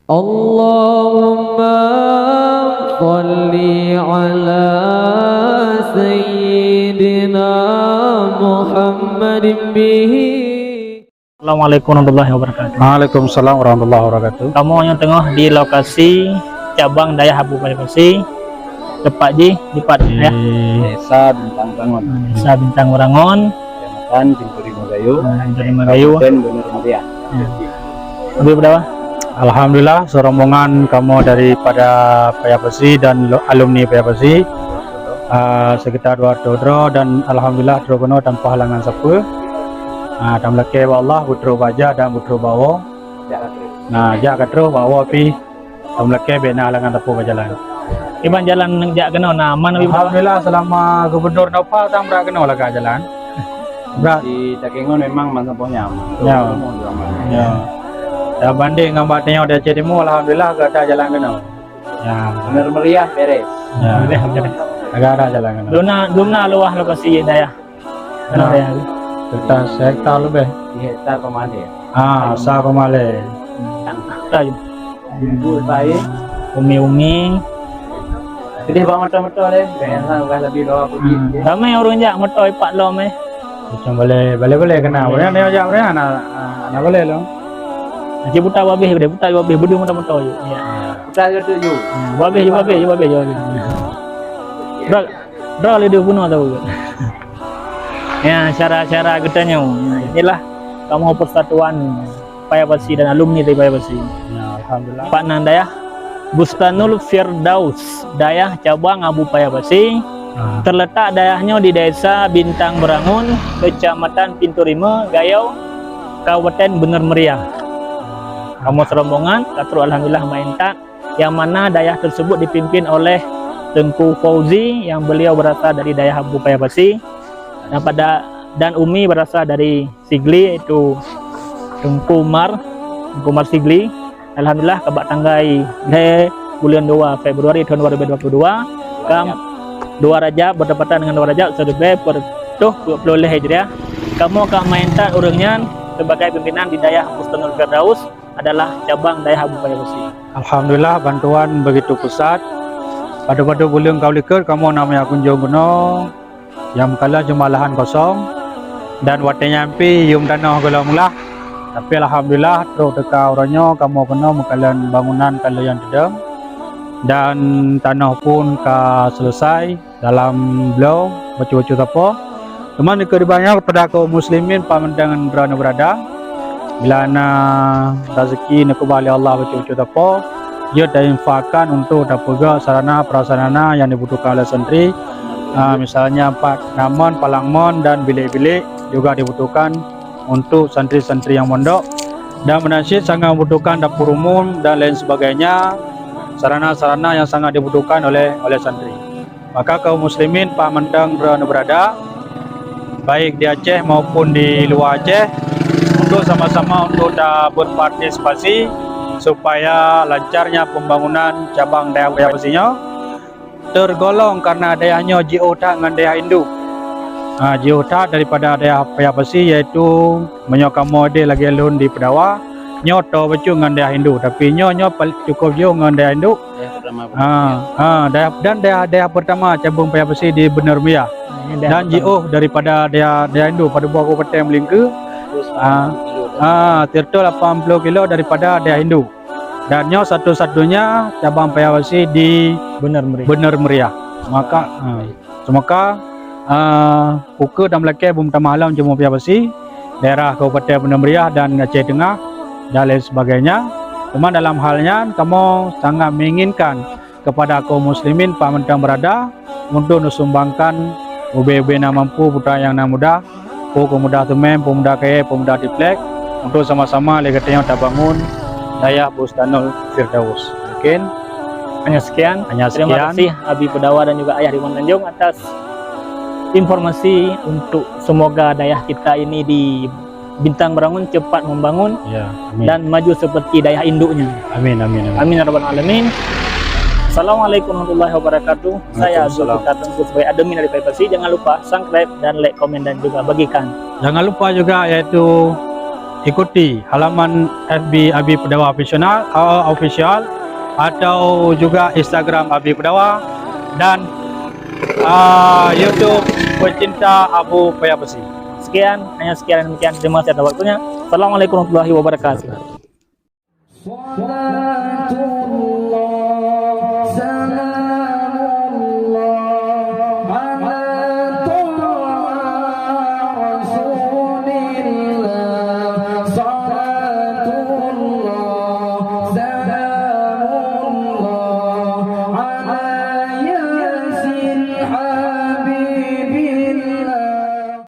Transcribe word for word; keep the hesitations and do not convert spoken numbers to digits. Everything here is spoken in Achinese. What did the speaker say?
Allahumma shalli ala sayyidina Muhammadin bihi. Assalamualaikum warahmatullahi wabarakatuh. Waalaikumsalam warahmatullahi wabarakatuh. Kamoe nyoe teungoh di lokasi cabang Dayah Abu Paya Pasi, teumpat jih di pat, ya? Desa Bintang Berangon. Desa Bintang Berangon. Kecamatan Pintu Lima Gayo. Ah, Pintu Lima Gayo. Kabupaten Bener Meriah. Ya. Habis berapa? Alhamdulillah, serombongan kamoe daripada Paya Pasi dan lo-, alumni Paya Pasi. Ah, sekitar dua ratus droe dan alhamdulillah droe keunoe tanpa halangan sapeue. Ah, tameulakée bak Allah, beutroh bak jak dan beutroh bak woe. Nah, jak ka troh, bak woe pih tameulakée bék na halangan sapeue bak jalan. Iban jalan jak keunoe na aman, Habib? Alhamdulillah, selama gubernur Nova sang brat keunoe lagak jalan. Brat. Di Takengon memang masa boh nyan. Ya. Ya. Tabanding ngon bak tanyoe di Aceh Timur, alhamdulillah gata jalan keunoe. Ya. Bener meriah, beres. Ya. Beres, beres. Agak ada jalan kan. Dum na, dum na luwah lokasi Dayah. Nah, Dayah. Sekitar sehektar lebih. Di hektar peumalé. Ah, sa peumalé. Tayu. Ibu baik. Umi-umi. Jadi bak motor-motor deh. Biasa udah lebih dua puluh. Hmm. Ramai orang jak motor ipak lom eh. Macam boleh, boleh, boleh kena. Boleh, boleh, boleh, boleh, na, na, na boleh lom. Cik buta babeh, buta babeh, beudeuh mata-mata yuk. Ya. Buta je tu yuk. Hmm, babeh, babeh, babeh, babeh. Bro, bro, le dia bunuh tahu. Ya, cara-cara kita nyawa. Inilah kamu persatuan Paya Pasi dan alumni dari Paya Pasi. Ya, alhamdulillah. Pak Nang Dayah Bustanul Firdaus, Dayah Cabang Abu Paya Pasi. Ah. Terletak dayah nyoe di Desa Bintang Berangun, Kecamatan Pintu Rima, Gayau, Kabupaten Bener Meriah. Kamoe serombongan ka trok alhamdulillah main that, yang mana dayah tersebut dipimpin oleh Teungku Fauzi yang beliau berasal dari Dayah Abu Paya Pasi dan pada, dan Umi berasal dari Sigli, yaitu Teungku Umar, Teungku Umar Sigli. Alhamdulillah, ka bak tanggai lhèe buleuen dua Februari tahun dua ribu dua puluh dua, kam dua Rajab, bertepatan dengan dua Rajab, siribèe peuet reutôh peuet ploh lhèe Hijriah, kamoe ka main that ureueng nyan sebagai pimpinan di Dayah Bustanul Firdaus, adalah cabang Dayah Abu Paya Pasi. Alhamdulillah, bantuan begitu pesat. Padub-padub buleuen ka likot, kamoe na meukunjong keunoe. Nyang meukalon cuma lahan kosong, dan watèe nyan pih yuem tanoh gohlom glah. Tapi alhamdulillah, trok teuka uroe nyoe kamoe keunoe meukalon bangunan ka lheueh nyang teudong, dan tanoh pun ka selesai dalam bloe bacut-bacut sapo. Teuma dikeue dibanyak kepada kaum muslimin pamandangan droeneuh beurada. Bila na rezeki neukeubah lé Allah bacut-bacut sapo, jeuet tainfakkan untuk tapeugöt sarana prasarana nyang dibutuhkan oleh santri. Ah, misalnya pat namon, palangmon dan bilék-bilék juga dibutuhkan untuk santri-santri nyang mondok. Dan meunan cit sangat membutuhkan dapur umum dan lain sebagainya, sarana-sarana yang sangat dibutuhkan oleh, oleh santri. Maka kaum muslimin pamantöng droeneuh beurada, baik di Aceh maupun di luwa Aceh, untuk sama-sama untuk ta berpartisipasi supaya lancarnya pembangunan cabang Dayah Paya Pasi nyoe, tergolong karena dayah nyoe jiôh that ngon dayah induk. Ha, jiôh that daripada Dayah Paya Pasi, yaitu meunyoe kamoe deh lagèe lôn di Peudawa, nyoe toe bacut ngon dayah induk, tapi nyoe, nyoe pal-, cukup jiôh ngon dayah induk. Dayah pertama. Ha, ha, dayah, dan dayah, dayah pertama cabang Paya Pasi di Bener Meriah. Ini dayah pertama. Dan jiôh daripada dayah, dayah induk, padub boh Kabupaten Meulingkeu. Terus ha, lapan puluh kilo. Ha, sireutoh lapan puluh kilo daripada dayah induk. Dan nyoe satu-satunya cabang Paya Pasi di Bener Meriah. Bener Meriah. Maka, ha, semoga, ha, ukeue dan meulakèe beumeutamah lom jeumu Paya Pasi, daerah Kabupaten Bener Meriah dan Aceh Tengah dan lain sebagainya. Cuma dalam hal nyan, kamoe sangat menginginkan kepada kaum muslimin pamantöng beurada untuk neusumbangkan ubé-ubé nyang mampu, putra nyang na muda, peumuda Seumem, peumuda Kayèe, peumuda Triplek, untuk sama-sama lé geutanyoe tabangun Dayah Bustanul Firdaus. Mungkin hanya sekian. Hanya sekian. Terima kasih Abi Peudawa dan juga Ayah di Muara Tanjong atas informasi untuk semoga dayah kita ini di Bintang Berangun cepat membangun, ya, amin, dan maju seperti dayah induknya. Amin, amin, amin. Amin ya rabbal alamin. Assalamualaikum warahmatullahi wabarakatuh. Saya Abdul Waalaikumsalam. Fikar Tengku sebagai admin dari Paya Pasi. Jangan lupa subscribe dan like, komen, dan juga bagikan. Jangan lupa juga yaitu ikuti halaman F B Abi Pedawa Official, uh, Official, atau juga Instagram Abi Pedawa dan, uh, YouTube Pecinta Abu Paya Besi. Sekian, hanya sekian dan demikian. Terima kasih atas waktunya. Assalamualaikum warahmatullahi wabarakatuh.